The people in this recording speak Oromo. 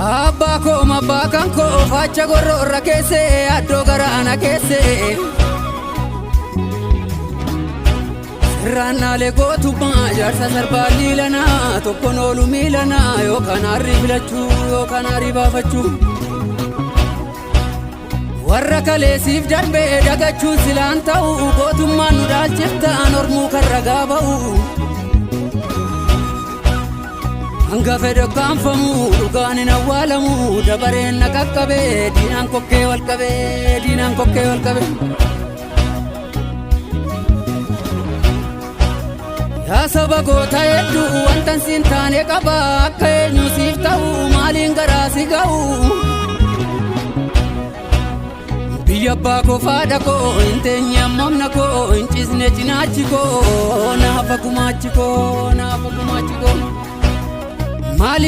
Abbaa koo abbaa kan koo faacha gorroorra keessee addoo garaana keessee. Sirraannaalee gootummaa jaarsa sarbaa liilanaa tokkoon oolu miilanaa yookaan harri filachuu yookaan harri baafachuu. Warra kaleessiif darbee dagachuun silaan ta'u gootummaan nu dhaalchiftaan ormuu kan ragaa ba'u. Hanga fedhe kaanfamu dhugaan hin awwaalamu dabareen na qaqqabee diinaan kokkee wal qabee diinaan kokkee wal qabee. Yaa saba goota hedduu wantan siin taane qaba akka eenyu siif ta'u maaliin garaa si ga'u. Biyya abbaa koo faadha koo hin teenye ammamna koo hin ciisne cinaachi koo naafa gumaachi koo naafa gumaachi koo. Maali.